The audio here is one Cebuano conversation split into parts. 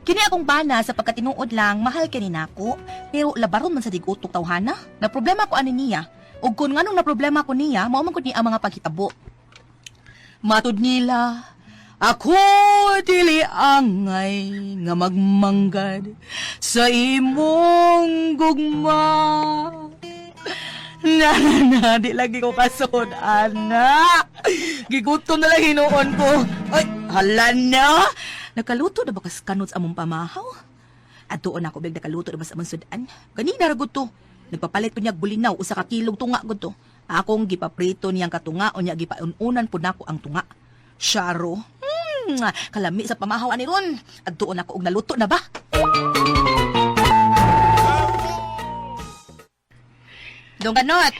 Kini akong bana sa pagkatinuod lang, mahal kini nako, pero labaron man sa digutok tawhana. Na problema ko ani niya. Ug kun nganong na problema ko niya, mao man gud ni ang mga paghitabo. Matud nila, ako dili angay nga magmanggad sa imong gugma. Na, na, di lagi ko kasod, ana. Gigutom na lang hinuon ko. Ay, hala na. Nakaluto na ba kas kanot sa among pamahaw? At doon ako big nakaluto na ba sa among sudan? Ganina ra gud to. Nagpapalit ko niya bulinaw usa ka kilog tunga gud to. Akong gipaprito niyang katunga o niya gipaun-unan pud nako ang tunga. Syaro. Kalami sa pamahaw ani ron. At doon ako og naluto na ba? Dong kanot.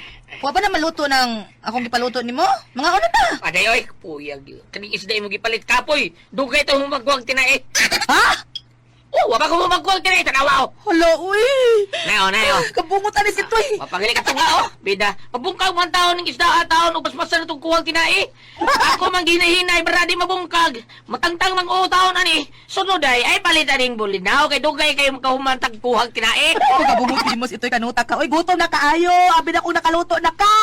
Wa pa na maluto ng akong gipaluto nimo? Mga ano na? Aday oy, puyag. Kaning isda mo gipalit kapoy. Dugay to humagwag tinae. Ha? Oh, wa pa ko humagwag tinae tanawa oh. Hala, uy. Nayo, nayo. Kabungot ani si Toy. Mapangili ka tunga oh. Bida, pabungkag man taon ng isda at taon ug paspasan na tong kuwang tinae. Ako man ginahinay baradi mabungkag. Matangtang mang o taon ani. Sunod ay palit aning bulinaw kay dugay kayo makahumantag kuhang tinae. Pagkabungot ni mo si Toy kanuta ka. Uy, gutom na kaayo. Abi na kong nakaluto na ka.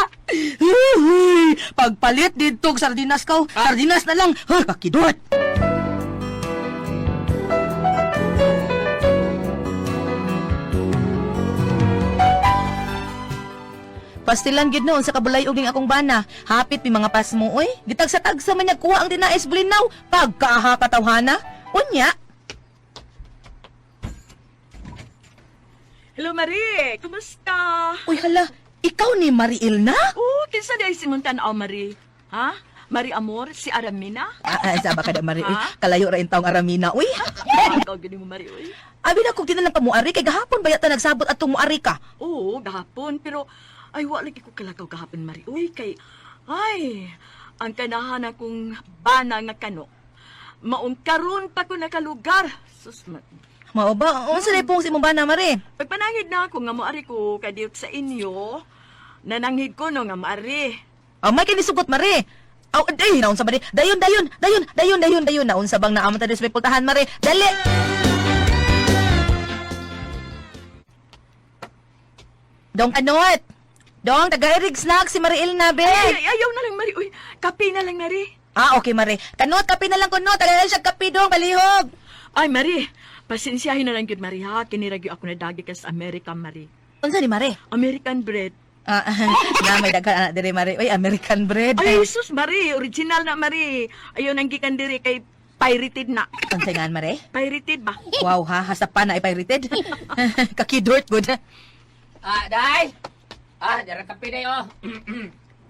Huy, pagpalit dito og sardinas ka. Sardinas na lang. Huy, kakidot. Pastilan gid noon sa kabulay og ning akong bana. Hapit mi mga pasmo oy. Gitagsa-tagsa man niya kuha ang dinais bulinaw. Pagkaaha katawhana. Unya, Hello, Marie. Kumusta? Uy hala, ikaw ni Mariel na? Oh, kinsa di ay simuntan aw, Marie? Ha? Marie Amor, si Aramina? Ah, ah, saba ka na, Marie. Uy, Ha? kalayo ra taong Aramina. Uy, Ikaw gini mo, Marie, uy. abi na kung dinalang pa muari kay gahapon ba yata nagsabot atong muari ka? Oo, gahapon. Pero, ay, wa lagi ko kalakaw gahapon, Marie. Uy, kay, ay, ang kanahan akong bana nga kano. Maong karon pa ko nakalugar. Sus, ma- Mao ba? Unsa na pong si imong bana, Marie? Pagpanangid na ako nga moari ko kadiyot sa inyo, nananghid ko no nga moari. Ah, may kinisugot, Marie. Aw, ay, naunsa ba di? Dayon, dayon, dayon, dayon, dayon, dayon. Naunsa bang naamon ta diri sa may pultahan, Marie? Dali! Dong anot. Dong, taga-irig snack si Mariel na, be. Ay, ay, ayaw na lang, Marie. Uy, kape na lang, Marie. Ah, okay, Marie. Kanot, kape na lang kuno. Taga siya kape, dong. Balihog. Ay, Marie, pasensyahin na lang gyud, Marie, ha? Kiniragyo ako na dagi ka sa Amerika, Marie. Unsa ni Marie? American bread. Ah, na may daghan anak diri Marie. Uy, American bread. Ay, Jesus, Marie, original na, Marie. Ayaw nang gikan diri kay pirated na. Unsay ngan Marie? Pirated ba? Wow ha, hasta pa na ipirated. Kakidort good. Ah, day. Ah, dara kape day oh.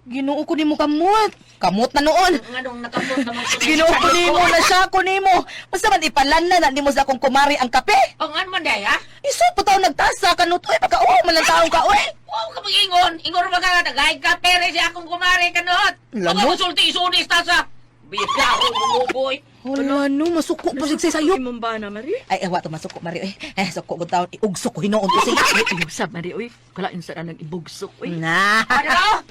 Ginoo ko nimo kamot. Kamot na noon. Nganong nakapot naman ko. Ginoo ko nimo na siya ko nimo. Basta man ipalan na nimo sa akong kumari ang kape. Oh, ngan man day ha? Iso pa taw nagtasa kanot oy pagka-uhaw man ang taong ka oy. Wow ka mag-ingon. Ingon ba ka tagay ka pere si akong kumare kanot. Lano? Ako musulti isunis ta sa. Biyaho mo boy. Hala no, masuko pa sig sayo. Imong ba na, Marie? Ay, awa to masuko Marie oy. Eh, suko gud taon iugso ko hinuon to siya. Ay, ayaw sa Marie, uy. Kalain sa nang ibugsok, uy. Na. Ano?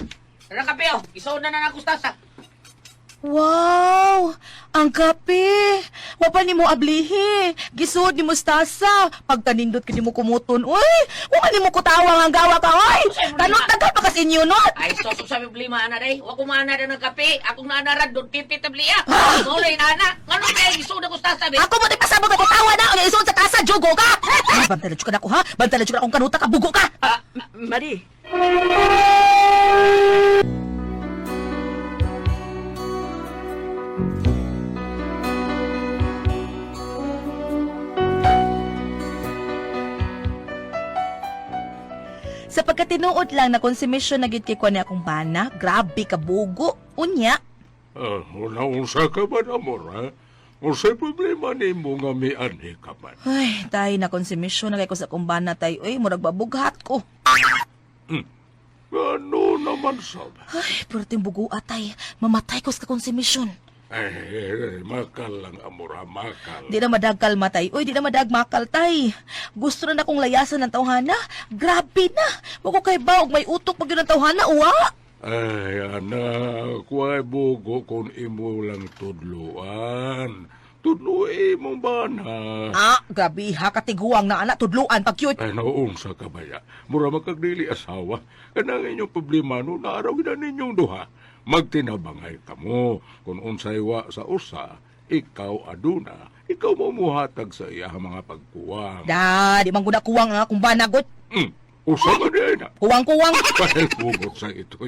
Tara kape oh. Isuon na na ako tasa. Wow! Ang kape! Wa pa nimo ablihi. Gisud ni mustasa. Pagkanindot kini mo kumuton. Uy! Wa man nimo kutawang ang gawa ka, oy! Kanot tagal pa kas inyo not. Ay, so so sabi problema ana day. Wa ko maana ng kape. Akong naanarad doon titi tabliya. Mauloy na ana. Ngano kay isuon ako tasa be? Ako mo di pasabot ako tawa na ang isod sa tasa jugo ka. Ay, bantala jud ka na ako ha. Bantala jud ka na akong kanuta ka bugo ka. Ah, Marie, Sa pagkatinuod lang na konsumisyon na gid kay kuan ni akong bana, grabe ka bugo. Unya, Ah, una-unsa ka ba na mo, ha? Unsay problema nimo nga mianhi ka man? Ay, tay, na konsumisyon na kay ko sa akong bana tay. Uy, murag babughat ko. Ano naman sab? Ay, perting bugo atay. Mamatay ko sa konsumisyon. Ay, makal lang, amor, ha, makal. Di na madagkal matay. Uy, di na madagmakal tay. Gusto na nakong layasan ng tawhana. Grabe na. Wa ko kay baog may utok pag yun ang tawhana, uwa. Ay, anak, way bugo kung imo lang tudluan. Tudlui mong bana. Ah, grabe ha katiguang na anak tudluan pag cute. Ay, naunsa ka baya. Mura makagdili asawa. Kanang inyong problema no, naaraw gina ninyong duha. Magtinabangay kamo. Kung unsay wa sa usa, ikaw aduna. Ikaw mo muhatag sa iya mga pagkuwang. Da, di man gud na kuwang ang akong banagot. Usa ba di na? Kuwang-kuwang. Dahil bugot sa ito,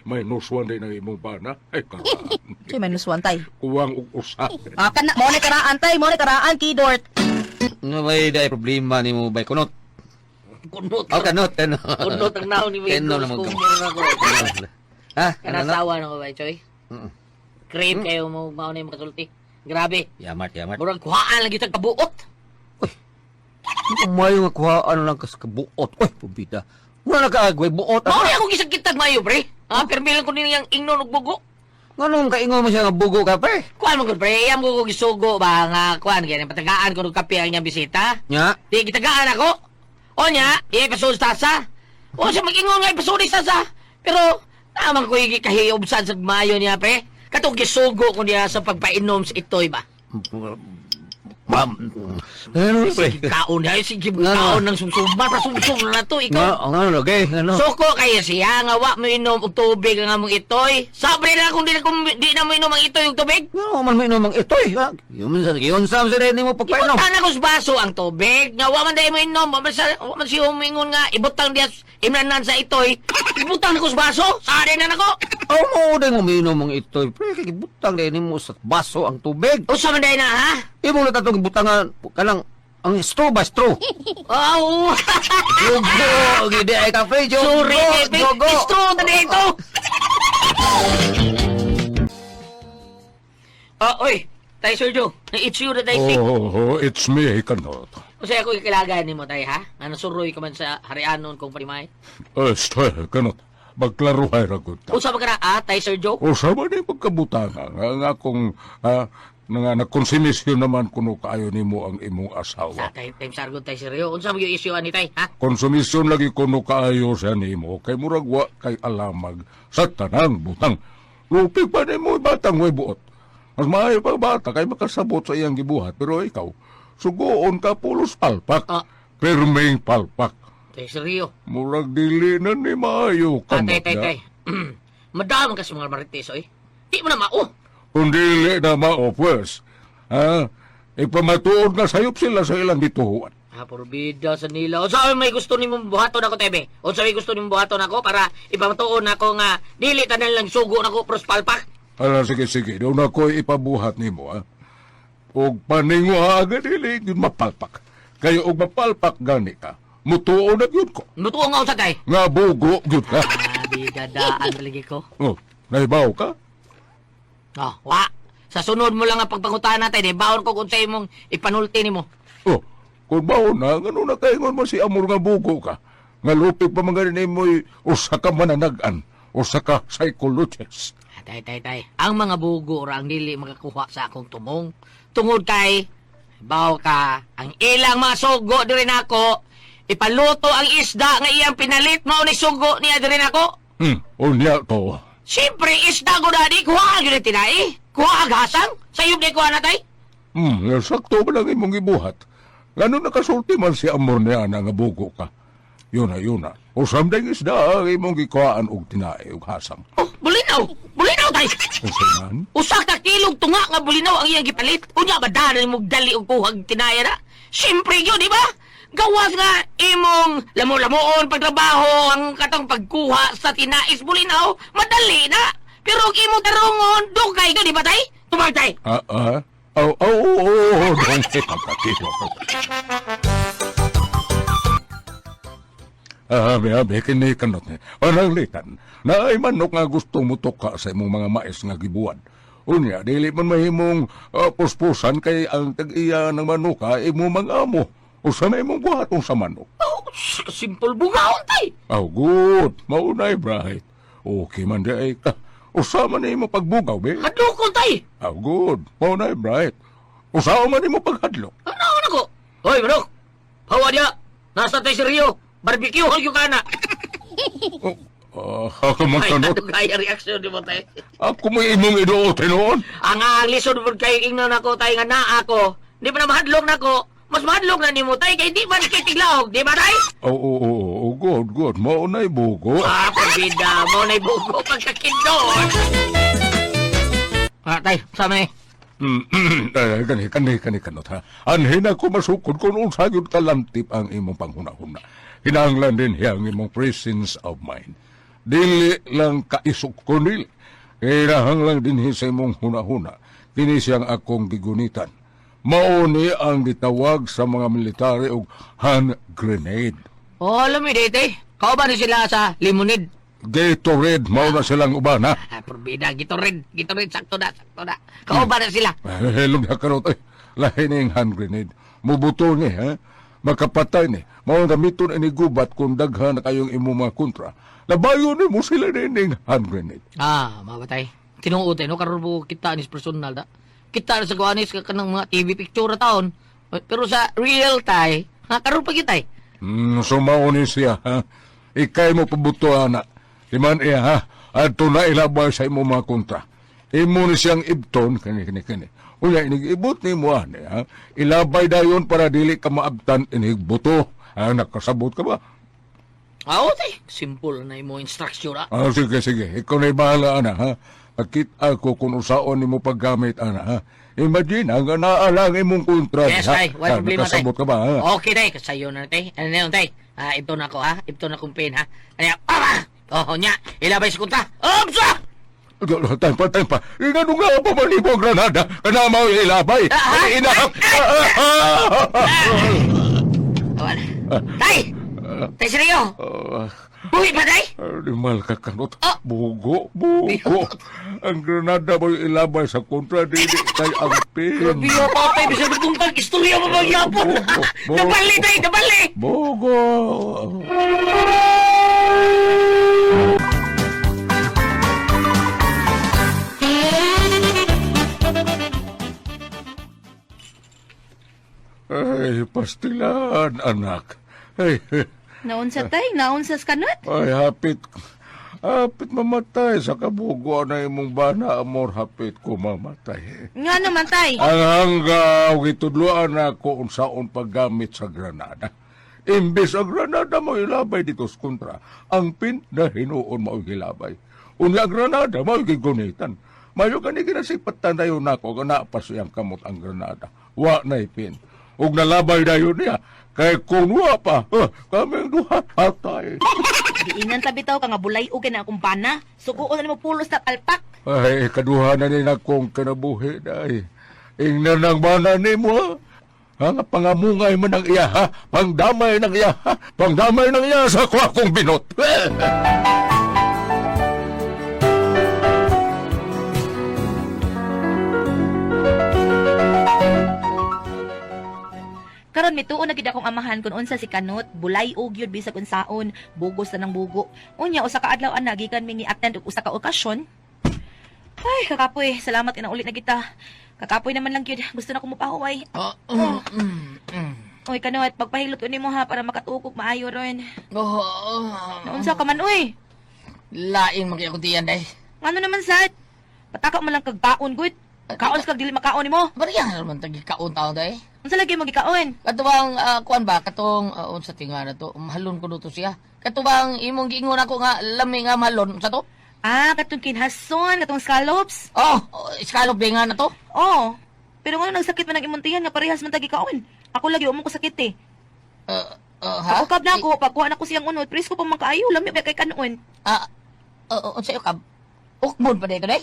minus one din ang imong bana. Ay, karaan. Soy minus one tay. Kuwang og usa. Ah, kana mo ni karaan tay, mo ni karaan kidort. Ano ba yung problema ni mo bay kunot? Kunot. Oh, kanot ano. Kunot ang naon ni Keno Windows naman kung ka. meron ako. Ha? Ano na? Kanasawa na ko ba, Choy? Mm. Crave kayo mo mao na yung makasulti. Grabe. Yamat, yamat. Murag kuhaan lagi tag kabuot. Umayo nga kuha ano lang kas kabuot. Uy, pubida. Wala na kaagway buot. Mao ni ako gisakitag mayo, pre. Ha, pirmi lang ko niyang ingnon og bugo. Nganong kaingon mo siya nga bugo ka pre? Kuan mo gud pre, iyam ko gisugo ba nga kuan kaya patagaan ko og kape ang iyang bisita. Nya. Di gitagaan ako. O nya, ipasud sa tasa. O siya mag-ingon nga ipasud sa tasa. Pero naman ko gikahiobsan sa mayo niya pre. Katong gisugo ko niya sa pagpainom sa itoy ba. Ma'am. Ano pre? Sige kaon niya, sige Nga, kaon ng sumsuman, pra sumsum na to Nga, ikaw. nga ano, okay, ano? Suko kayo siya nga wa mo inom og tubig ang among itoy. Sabi na kung di na mo inom ang itoy og tubig. Nga man mo inom ang itoy. Ha? Yun sa yun sa sa ni mo pagpainom. Ibutang na ko sa baso ang tubig. Nga wa man dahil mo inom, wa man siya humingon nga ibutang diya imnanan sa itoy. Ibutang na ko sa baso, sari na nako. Aw mo dai mo minom ang itoy. Pre, kay butang dai nimo sa baso ang tubig. Usa man dahil na ha? Imo na tatong butangan kanang ang straw ba straw. Oh, Jogo, gidi ay ka pre, jogo. sorry, baby. Jogo. Straw na dito. Ah, oy, tayo Sir Joe. It's you na tayo si. Oh, it's me, kanot. Usa ako ikilagan nimo tay ha? Nga nasuroy ka man sa harianon kong parimay. Este, kanot. Magklaruhay ra gud ta. Usa ba ka na ah, tay Sir Joe? Usa ba ni pagkabutanga nga nga kung nga nagkonsumisyon naman kuno kaayo nimo ang imong Sa asawa. tay time sargon tay Sir Joe. Unsa man yung issue ani tay ha? Konsumisyon lagi kuno kaayo siya nimo kay murag wa kay alamag sa tanang butang. Lupig pa nimo batang way buot. Mas maayo pa bata kay makasabot sa iyang gibuhat pero ikaw sugoon ka pulos palpak. Ah. Pirming palpak. Tay Sir Joe. Murag dili na ni maayo Ah, kanot tay tay na. tay. Madamang ka sa mga marites oy. Di mo na mao. Kung dili na mao, pues, ha? Ipamatuod nga sayop sila sa ilang gituhuan. Ah, porbida sa nila. Unsa may gusto nimong buhaton ako, Tebe? Unsa may gusto nimong buhaton ako para ipamatuon nako nga dili tanan lang sugo nako pros palpak? Ala, sige, sige. Doon ako ipabuhat nimo, ha? Og paninguha agad dili, yun mapalpak. Kayo og mapalpak gani ka, mutuo na gyud ko. Mutuo nga usa kay. Nga bugo gyud ka. Ah, bida daan lagi ko. Oh, naibaw ka? Ah, wa. Sa sunod mo lang ang pagpangutan natin, eh, baon ko kung sa imong ipanulti nimo. Oh, kung baon na, ngano na kaingon mo si Amor nga bugo ka? Nga lupig pa mga nimo'y usa ka mananagan, usa ka psychologist. Ah, tay, tay, tay. Ang mga bugo ra ang dili makakuha sa akong tumong. Tungod kay, baw ka, ang ilang mga sugo diri nako, ipaluto ang isda nga iyang pinalit mao ni sugo niya diri nako. Unya to. Siyempre, isda ko dadi, kuha ang yun tinai. Kuha ang hasang. Sayop di kuha na tay. Sakto ba lang imong gibuhat? Ngano nakasulti man si Amor niya na nga bugo ka. Yun na, yun na. Usam dayng isda ang imong gikuhaan og tinae og hasang. Oh, bulinaw. Bulinaw tay. Unsa man? Usa ka kilog tunga nga bulinaw ang iyang gipalit. Unya ba dana mo dali og kuhag tinaya na? Siyempre yun, di ba? Gawas nga imong lamo-lamoon pagtrabaho ang katong pagkuha sa tinais bulinaw, madali na. Pero ang imong tarungon, dugay yun, di ba tay? Tumag tay. Ah, ah. Oh, oh, oh, oh, dong pagkatilo. Ah, abi, abi, kini kanot ni. Pananglitan, na ay manok nga gusto mo tuka sa imong mga mais nga gibuan. Unya, dili man mahimong puspusan kay ang tag-iya ng manuka imo mga amo. Usa na imong buhaton sa manok. Oh, simple bungaon tay. Oh, good. Maunay, bright. Okay man di ay ka. Usa man imo pagbugaw, be. Hadlokon tay. Ah, good. Mao na bright. Usa man imo paghadlok. Ano na ko? Hoy, manok. Hawa niya. Nasa tayo si Rio. Barbecue hol yung kana. Oh, ako man Ay, kanot. ano kaya reaksyon di mo tay? Ako may imong iduot noon. Ang lisod po kay ingnon ako tay nga naa ako. Di ba na mahadlok na ko? Mas mahadlok na nimo tay kay di man kay tiglaog, di ba tay? Oo, oo, oo, good, good. Mao na'y bugo. Ah, pabida mo na bugo pagkakindon. Ah, tay, sama ni. Ay, kani, kani, kani, kanot ha. Anhin ako masukod kung unsa gyud kalamtip ang imong panghunahuna. Hinanglan din ang imong presence of mind. Dili lang kaisok ko nil. Kinahanglan din sa imong hunahuna. Kini siyang akong gigunitan. Mao ni ang gitawag sa mga military og hand grenade. Oh, alam mo, tay. Kauban ni sila sa limonid. Gatorade, mao na silang uban ha. Ah, porbida, gitorid, gitorid, sakto na, sakto na. Kauban na sila. Helog na karot ay lahi ni ang hand grenade. Mubuto ni ha. Makapatay ni. Mao gamiton ini gubat kung daghan na kayong imong mga kontra. Labayon ni mo sila nining hand grenade. Ah, mabatay. Tinuod no karon mo kita ni personal da. Kita na sa kuanis ka kanang mga TV picture na taon. Pero sa real tay, ha karon pa kita eh. So mao ni siya ha. Ikay mo pabuto ana. Timan iya ha. Adto na ilabay sa imong mga kontra. Imo ni siyang ibton kini kini kini. Unya inigibot ni mo ani ha. Ilabay dayon para dili ka maabtan inig buto. Ah, nakasabot ka ba? Ah, oh, tay. Simple na imo instruction ah. Ah, sige, sige. Ikaw na'y bahala, ana, ha? Pakita ko kung usaon nimo paggamit, ana, ha? Imagine, ang naalang imong kontra, Yes, ha? tay. Wala Ah, problema, tay. Nakasabot ka ba, ha? Okay, tay. Kasayo na, tay. Ano na yun, tay? Ah, ito na ako, ha? Ito na akong pin, ha? Ano yan? Ah! Oh, nya. Ilabay sa kunta. Obsa! Time pa, time pa. Ingano nga pa man imo ang granada? Kana mao ilabay. Ah, ah, Ay, ina. Ah, ah, ah, ah. Wala. Tay! Tay, seryo! Ah, Buhi pa, tay! Animal ka kanot. Ah. Bugo, bugo. Ang granada mo ilabay sa kontra, dili kay ang pin. Grabe ya, patay. Bisa nagbuntag. Istorya mo magyapon. Bugo, bugo. Nabali, tay! Nabali! Bugo. Ay, pastilan, anak. Ay, Naunsa tay, naunsa sa kanot. ay, hapit. Hapit mamatay sa kabugo na imong bana, amor, hapit ko mamatay. Nga naman tay. Ang hanggaw, gitudloan ako unsaon paggamit sa granada. Imbes ang granada mo ilabay dito sa kontra, ang pin na hinuon mo gilabay. Unya ang granada mo gigunitan. Mayo gani ginasipatan dayon nako nga napas iyang kamot ang granada. Wa na ipin. Ug nalabay dayon niya. Kay kung wa pa, kaming duha patay. Diinan tabi taw ka nga bulay og na akong bana. Suguon na nimo pulos na palpak. Ay, kaduha na ni akong kinabuhi day. Ingnan ang bana nimo ha. Ha, nga pangamungay man ang iya, ha? Pangdamay ng iya, ha? Pangdamay ng iya sa kwa kong binot. Karon mituo na gid akong amahan kun unsa si Kanot, bulay og gyud bisag unsaon, bugos na ng bugo. Unya usa ka adlaw ana gikan mi ni-attend og usa ka okasyon. Ay, kakapoy, salamat ina ulit na kita. Kakapoy naman lang gyud, gusto na ko mopahuway. Oh, Oy Kanot, pagpahilot ko nimo ha para makatukog maayo ron. Oh, oh. Naunsa ka man oy? Lain man kay akong tiyan, day. Ngano naman sad? Pataka man lang kag kaon gud. Kaon sa kag dili makaon nimo. Bariya naman tagi kaon taon, day. Unsa lagi mo gikaon? Kato bang, kuan ba, katong, unsa tinga na to, mahalon ko to siya. Kato bang, imong giingon ako nga, lami nga mahalon, unsa to? Ah, katong kinhason, katong scallops. Oh, scallop di nga na to. Oh. Pero ngano nagsakit man ang imong tiyan nga parehas man tagi kaon. Ako lagi wa mo ko sakit eh. Ha? Pag-ukab na ako, pagkuha na ko siyang unod, presko pa man kaayo, lami ba kay kanon. Ah, unsa ukab? Ukbon pa dito, day?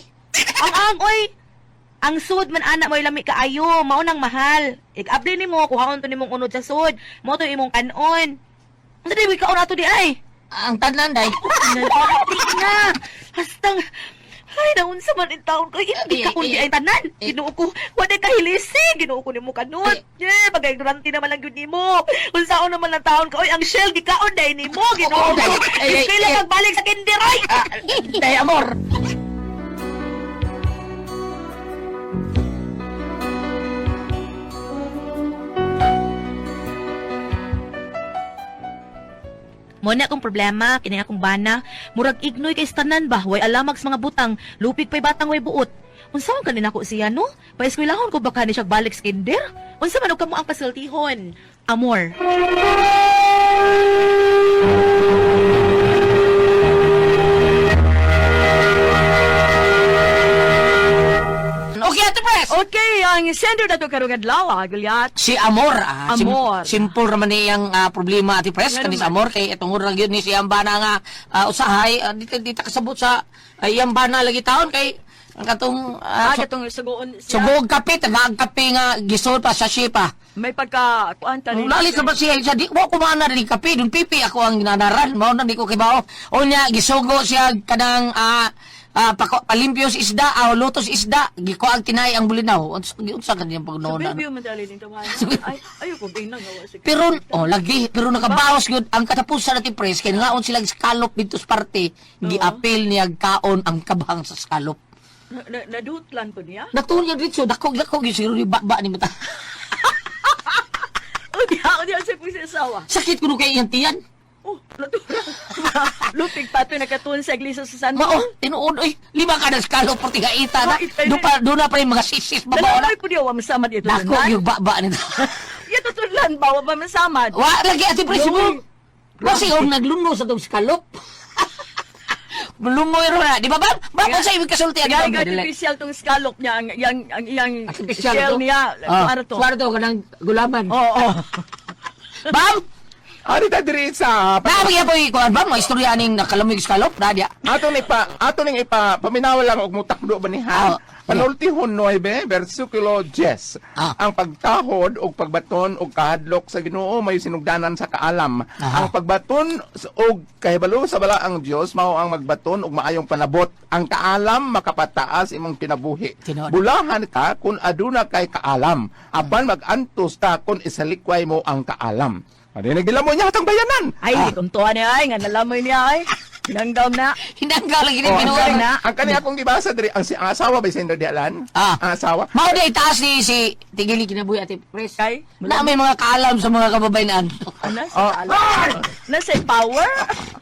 Ang ang oy. Ang sud man ana mo'y lami kaayo, mao nang mahal. Ig-update nimo, kuhaon to nimong unod sa sud, mao to imong kanon. Unsa di kaon ato di ay? Ang tanan, day. Nalati na. Hastang ay, naunsa man in taon ko. Hindi ka kundi ay tanan. Ginoo ko, wala kahilisi. Ginoo ko nimo kanot. Yeah, pagka-ignorante naman lang yun nimo. Unsaon naman ang taon ka. Oy, ang shell, gikaon dahil nimo. Ginoo ko. Ay, ay, Kailan ay. magbalik sa kinder, ay. Ah, day, amor. Mo na akong problema, kini akong bana. Murag ignoy kay tanan ba, way alamag sa mga butang, lupig pa'y batang way buot. Unsa man kanin ako siya no? Paeskwelahon ko baka ni siya balik sa kinder? Unsa man og kamo ang pasultihon? Amor. Okay, Ate Pres. Okay, ang sender na to karong adlaw, Gulyat. Si Amor, ah, Amor. Simple raman niyang problema, Ate Pres, Nga kanis naman. Amor kay itong lang yun ni si Ambana nga usahay, di ta kasabot sa iyang bana lagi taon kay ang katong Katong sugoon siya. sugog kape, tagaag kape nga gisol pa sa pa. May pagka kuan ta rin. Lalit sa ba siya, siya di wa kumana rin kape, dun pipi ako ang ginanaran, mao na di ko kibaw. O niya gisugo siya kanang palimpyo sa isda, o lutos isda, gikuag tinay ang bulinaw. Unsa unsa kaniyang pagnoon? Sa preview man dali ning tawanan. Ay, ayo ko binang nga wa sige. Pero oh lagi pero nakabaos gyud ang katapusan natin pres kay ngaon sila scallop dito sa parte, giapil niya kaon ang kabang sa scallop. Nadutlan po niya. Natuon niya dito, dako dako gyud siguro ni baba ni mata. Unya, unya sa po sa asawa. Sakit kuno kay iyang tiyan. Oh, natura. Lupig pa to nakatuon sa iglesia sa San Mao, tinuod oy, lima ka na scallop portigaita na. Do pa do na pa yung mga sisis baba na. Dalawa po niya wa masamad ito. Dako yung baba nito. Ya tutudlan ba wa ba masamad? Wa lagi ati pres mo. Wa siya nagluno sa tong scallop. Lumoy ro na, di ba ba? Ba sa ibig kasulti Kaya ati artificial tong scallop niya ang yang ang iyang Artificial shell to? niya. Ah, Ano to? Suwaro to kanang gulaman. Oo. Oh, Bam! Ari ta diri sa Naabag po ikuan bam, mga istorya aning nakalamig scallop na diya. ato ni pa ato ning ipa paminawa lang og mutakdo ba ni Ah, ha. Panultihon 9 bersikulo 10. Ah. Ang pagtahod og pagbaton og kahadlok sa Ginoo may sinugdanan sa kaalam. Aha. Ang pagbaton og kahibalo sa balaang Dios mao ang magbaton og maayong panabot. Ang kaalam makapataas imong kinabuhi. Tinuod. Bulahan ka kung aduna kay kaalam. Apan magantos ta kung isalikway mo ang kaalam. Ano nagdila mo niya atong bayanan? Ay, di kong tuwa niya ay, nga nalamoy niya ay. Hinanggaw na. Hinanggaw lagi ni Oh, ang pinuan. kani, ang kani akong gibasa diri ang, si, ang asawa ba si Dialan? Ah. Ang asawa. Mao di itaas ni si Tigili kinabuhi ati Pres. Kay? Na may mga kaalam sa mga kababayan. Ano? Oh. Sa alam. Nasa power?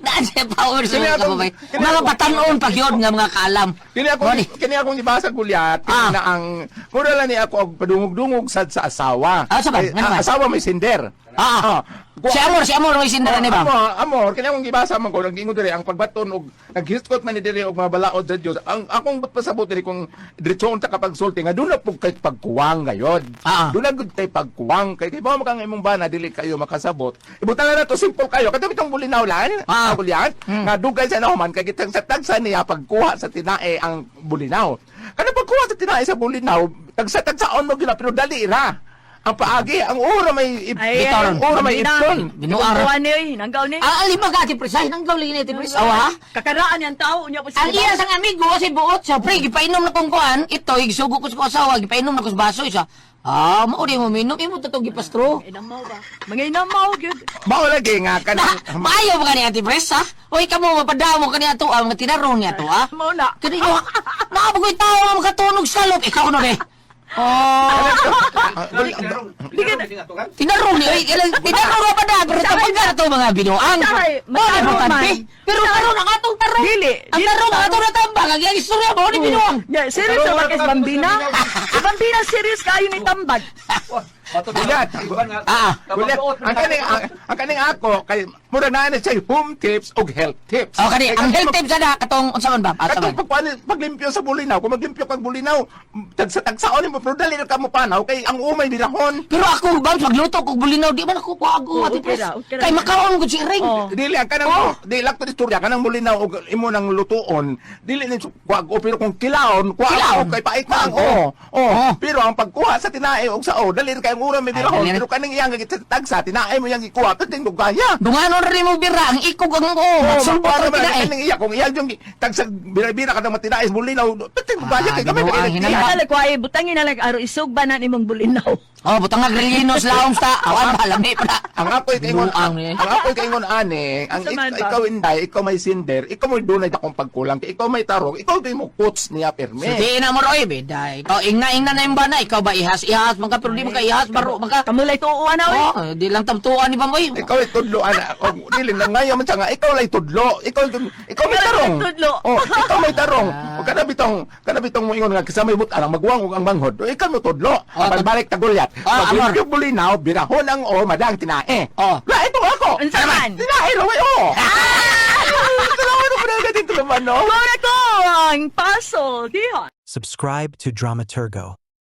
Na siya power sa Kini mga akong- kababayan. kini Mga batanon pag yun nga mga kaalam. Kini ako Mao ni. kini akong gibasa gulyat kini Ah. na ang mura lang ni ako og padungog-dungog sad sa asawa. Ah, sa ba? Kay, Nga naman? ang asawa may sinder. Ah. Si Amor may sindera ni ba? Amor, amor, kini akong gibasa man ko nag-ingon diri ang pagbaton og naghisgot man ni diri og mga balaod sa Dios. Ang akong pasabot diri kung diretso ta kapag sulti nga doon na pug kay pagkuwang gayod. Ah. Doon na gud kay pagkuwang kay kay ba ang imong bana dili kayo makasabot. Ibutang na to simple kayo kadto bitong bulinaw lan. Ah. Ang bulyan nga dugay sa nahuman kay kitang sa tagsa niya pagkuha sa tinae ang bulinaw. Kada pagkuha sa tinae sa bulinaw, tagsa tagsaon mo gina pero dali ra. Ang paagi, ang ura may Ay, ang ura may ipton. Binuara. Tuwa niya ay, hinanggaw niya. Ah, lima ka ati Pres. Ay, nanggaw lagi ni ati Pres. Awa ha? Kakaraan niyang tao niya po Ang iya sang amigo si buot siya, pre, gipainom na kong kuan, ito, igsugo ko sa asawa, gipainom na ko sa baso, isa. Ah, mao di mo minom, imo to gipastro. Inamaw ba? Mga inamaw, gyud. Mao lagi nga Na, kanang maayo ba kani Ate Pres, ha? Uy, kamo, mapadamo kani ato, ah, mga tinarong niya to, ha? Mao na. Kani yo, naabagoy tao nga makatunog sa loob. Ikaw na, be. Oh, tinarong niya, uy, tinarong nga pa na, pero tabang na to mga binuang. Sahay, Mao na matarong importante. man. Pero tarong ang atong tarong. Dili, Ang dili tarong ang tarong. atong natambak, ang iyang istorya, mao ni binuang. Yeah, serious ba kay Bambina? Si Bambina serious kayo ni tambag. Gulyat. Ah, Gulyat. Ang kaning ako kay mura na ni siya home tips og health tips. Oh, kani, Kay ang katong health tips ana katong unsa man ba? Asa Katong man? pagkuan paglimpyo sa bulinaw, kung maglimpyo kag bulinaw, tagsa tagsaon nimo pero dali ra ka mo panaw kay ang umay bilahon. Pero ako ba magluto kog bulinaw di man ako kuago Oo, ati okay Pres. ra, okay ra. Kay makaon gud si Ring. Oo. Dili ang kanang di lang to istorya kanang bulinaw og imo nang lutuon, dili ni kuago pero kung kilaon, kuago Kilaon. kay pait na ang Kuago. o. Oh, Oh. pero ang pagkuha sa tinae og sao, dali ra kay ang ura may Ay, bilahon, dali ra. pero kaning iyang tagsa tinae mo yang gikuha, kating gaya. Dunganon ra nimo bira ang ikog ang oo, Oh, magsulbot ra makuha naman tinae. ang iya kung iya yung tagsag bira-bira ka ng matinais bulinaw, pating gaya kay kami Ginoo, ang kay hinangga. Kala ko ay butangin na lang aro isugba na nimong bulinaw. Oh, butang nga grilinos laom sa awan ba lami pa na. Ang ako'y kaingon, Binuang ni. ang ako'y kaingon ani, ang Sa man ba? ikaw inday, ikaw may sinder, ikaw may dunay akong pagkulang, ikaw may tarong, ikaw di mo coach niya pirmi. Di na mo roy, beday. Ikaw ingna ingna na yung bana, ikaw ba ihas ihas man ka pero di mo ka ihas. Baro baka. Kamulay tuo ana oy. Oh, di lang tamtuan ni Bam oy. Ikaw ay tudlo ana. O, dili na ngayon man siya nga ikaw lay tudlo. Ikaw ikaw may tarong. Tudlo. Oh, ikaw may tarong. O kana bitong moingon nga kasama but anang magwang ug ang manghod. O, ikaw mo tudlo. Oh, Pagbalik ta gulyat. Oh, amor. Pag bulinaw, birahon ang o madang tinae. Oh. La ito ako. Unsa man? Tinae ra way oh. Salamat po na dito naman no. Mao na ko ang puzzle diha. Subscribe to Dramaturgo.